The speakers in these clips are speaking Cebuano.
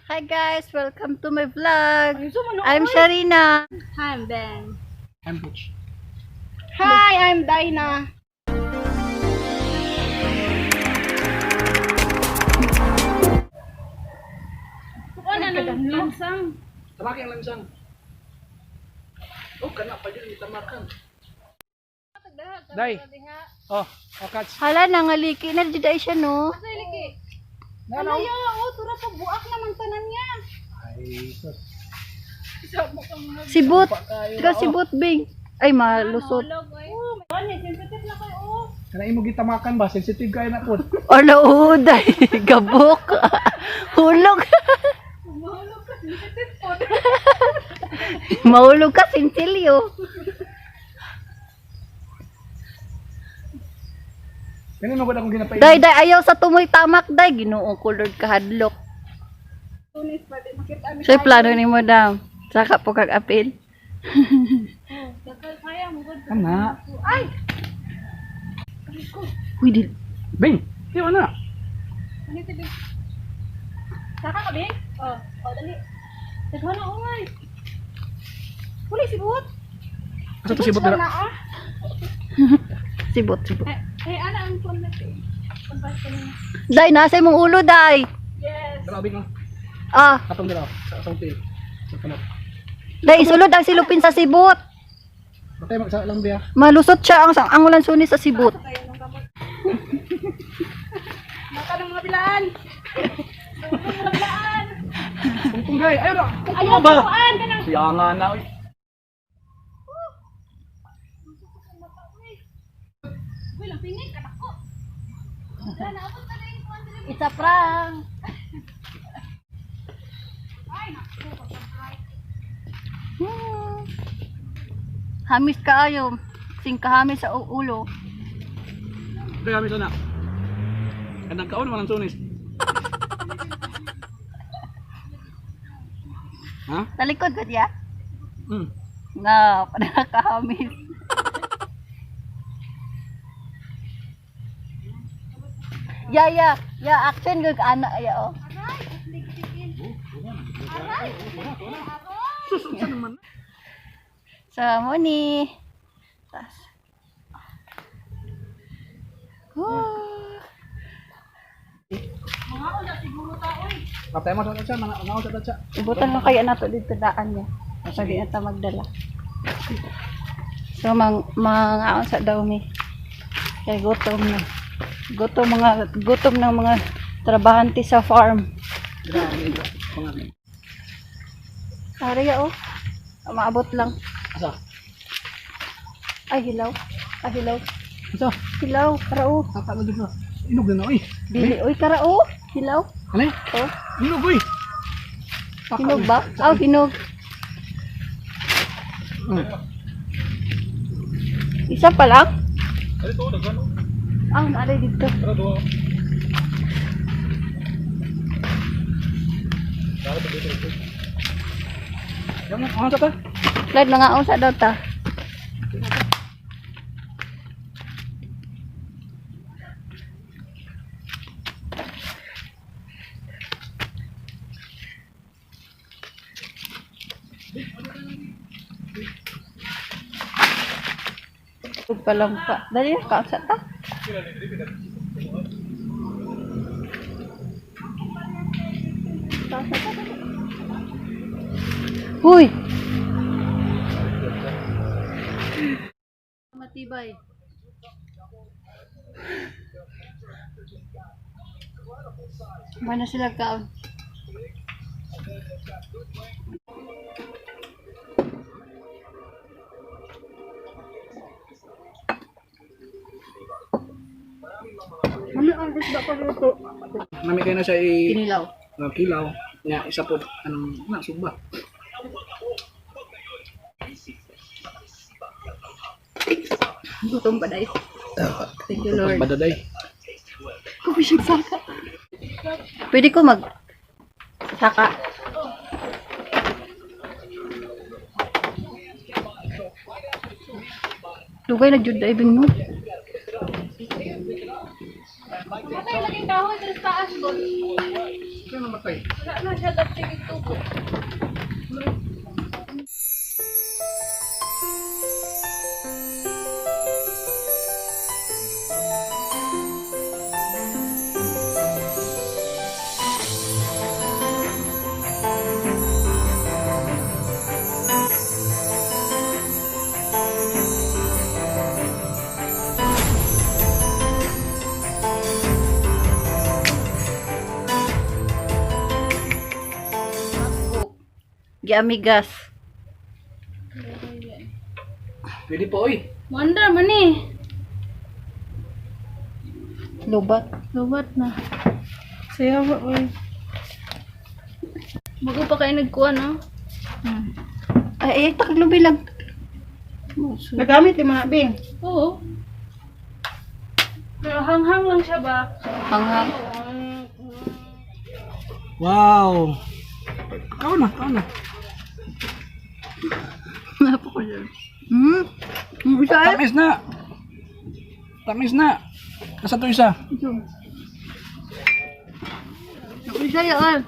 Hi guys, welcome to my vlog. I'm Sharina. Hi, I'm Ben. I'm Butch. Hi, I'm Dinah. Ano nang lansang? Tamaki ang lansang. Oh, kana pa yun, tamakan. Day. Oh, oh, catch. Hala, nangaliki na jud ay siya, no? Na, no. Ano oh, tura pa buak naman tanan niya. Ay, sus. Sibot. Ikaw sibot, Bing. Ay, malusot. Oh, sensitive na kayo, oh. Kana imo gitamakan ba? Sensitive kayo na po. Hala, uday. Gabok. Hulog. Mahulog ka, sensitive po. Mahulog ka, sinsilyo. Kani mo gud akong ginapain. Day, day, ayaw sa tumoy tamak, day. Ginoo ko, Lord, kahadlok. Tunis pa di makita mi. So, plano ni mo, dam. Saka po kag apil. Oh, dakal kaya mo gud. Ana. Ay! Uy, di. Bing, di na. Ano ito, Bing? Saka ka, Bing? Oh, oh, dali. Daghan na ungay. Huli sibot. Asa to sibot dira? Na, ah. Sibot, sibot. Eh, eh, ana ang phone natin. Pagpas ko niya. Day, nasa imong ulo, day. Yes. Dira Bing. Oh. Ah, Katong dira sa sa hotel. Sa kanot. day, isulod ang silupin sa sibot. Patay mag sa lang biya. Malusot siya ang ulan suni sa sibot. Kayo ng kamot. Maka ng mga bilaan. Mga bilaan. Tungtong gay. Ayo na. Ayaw Tungtong ba? kuan kanang Siya nga na oy. Uy, lang pingin kanak ko. Wala na ako tala yung kuan dili. It's a prank. Ay, naku, pagka-fry. Hamis kaayo. Sing kahamis sa ulo. Dira kami sana. Kanang kaon man ang sunis. Ha? Talikod ka diya? Mm. Nga, para kahamis. Ya, ya, ya, action gud ana ya oh. Sus, unsa naman? So, mo ni. Tas. Woo. Mga una siguro ta oy. Patay mo sa tatsa, mga mga sa tatsa. Ibutan mo kaya nato dito daan niya. Sa di na ta magdala. So mang mga sa daw mi. Kay gutom na. Gutom mga gutom ng mga trabahante sa farm. Dira, dira. Pangalan. Ariya oh. Maabot lang. Asa? Ay hilaw. Ay hilaw. Asa? Hilaw karao. Kaka na dito. Inog na na oy. Dili oy karao. Hilaw. Ano? Oh, Inog oy. Paka, hinog oy. ba? Aw hinog. Isa pa lang? Ah, naalay dito. Yang ano sa ta? Lad mga unsa daw ta. Ug palampa. Dali na kaunsa ta. Kaunsa ta, dali. Huy! Matibay. Mana sila kaon? Mami ang isda pa luto. Mami kayo na siya i Kinilaw. no, kilaw. Nya isa po anong na sugba. Gutom pa dahil. Thank you, Lord. Badaday. Kubi siya saka. Pwede ko mag saka. Dugay na jud diving no. Matay lagi kahoy diri sa taas ko. Ito namatay. Wala na siya dapit tubo. Giamigas. Pwede po, oy. Wonder man eh. Lubat. Lubat na. Saya ba, oy. Bago pa kayo nagkuha, no? Ay, ay, taglubi lang. Nagamit yung mga bing. Oo. Pero hanghang lang siya ba? Hanghang. Wow. Kao na, kao na. Ang isa eh. Tamis na. Tamis na. Nasa to isa. Ang isa yun.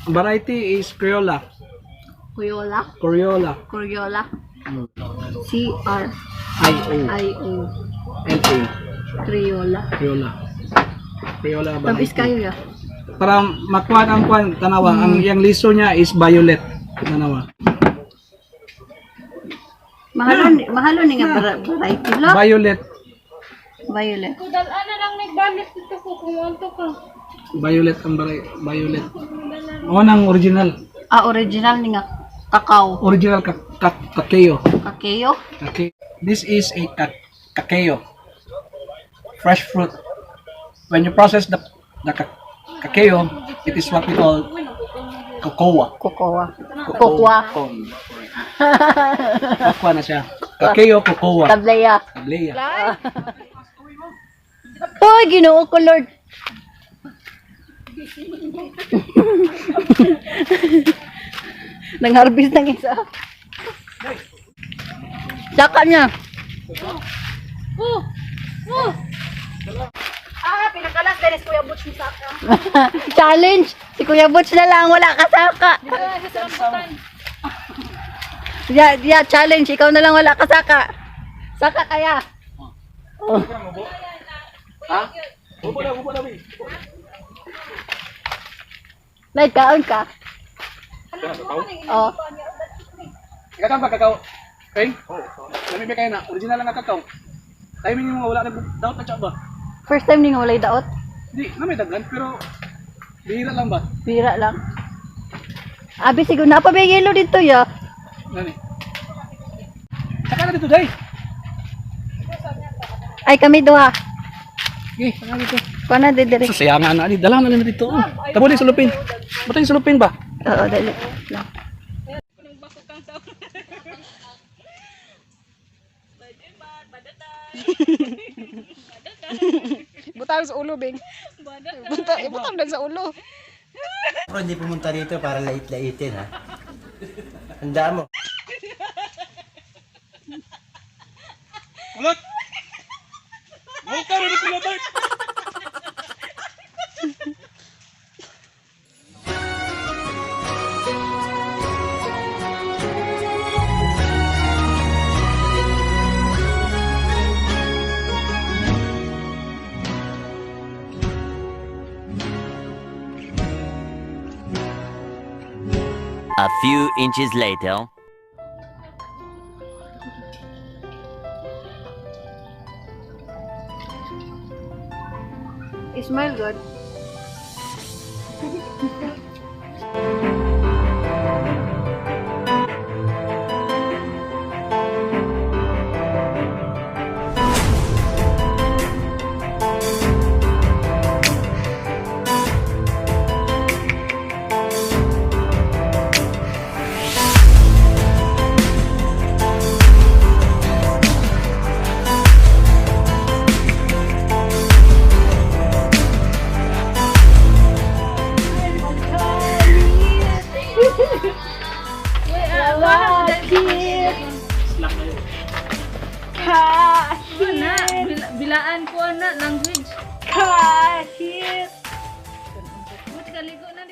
Variety is Criolla. Kuyola. Criolla. Coriola. C-R-I-O. I-O. L-A. Criolla. Criolla. Criolla Tamis variety. kayo ya. Para makuha ang kuan tanawa, ang iyang liso niya is violet. Tanawa. Mahalo, mahalo ni nga variety lo. Violet. Violet. Kung dalaan na lang nagbalik dito ko kung wanto ka. Violet ang variety. Violet. Mo nang original. Ah, original ni nga kakao. Original ka, ka, kakeo. Kakeo? Okay. This is a kakeo. Fresh fruit. When you process the kakeo, it is what we call cocoa. Cocoa. Cocoa. Cocoa na siya. Kakeo, cocoa. Tableya. Tableya. Uy, Ginoo ko, Lord. Nang-harvest ng isa. Saka niya. Oh! Oh! Ah, pinakalas dahil Kuya Butch mo sa akin. Challenge! Si Kuya Butch na lang, wala kasaka. Dito na sa rambutan. Yeah, yeah, challenge. Ikaw na lang wala kasaka. Saka kaya. Oh. Ha? Ubo na, ubo na, ubo. May kaon ka. Oh. Ikaw ba kakao? Okay? Oo. Lami ba kayo na? Original lang ang kakao. Timing yung mga wala na daot na siya ba? First time ni nga walay daot. Di, na may daghan, pero bihira lang ba? Bira lang. Abi siguro na pa may yelo dito ya. Nani? Saka na dito, day. Ay kami duha. Okay, saka na dito. Kuha na didiri. Sa siya nga na, dala na lang dito. Oh. Tabo din sulupin. Ba't yung sulupin ba? Oo, dali. Lang. Butang sa ulo, Bing. Butang, butang lang sa ulo. Pero hindi pumunta rito para lait-laitin, ha? Tandaan mo. Kulot! Multa rin kulot! Ay! A few inches later. Smile good. Ana, bilaan ko ana language. Kahit. Kaligo na.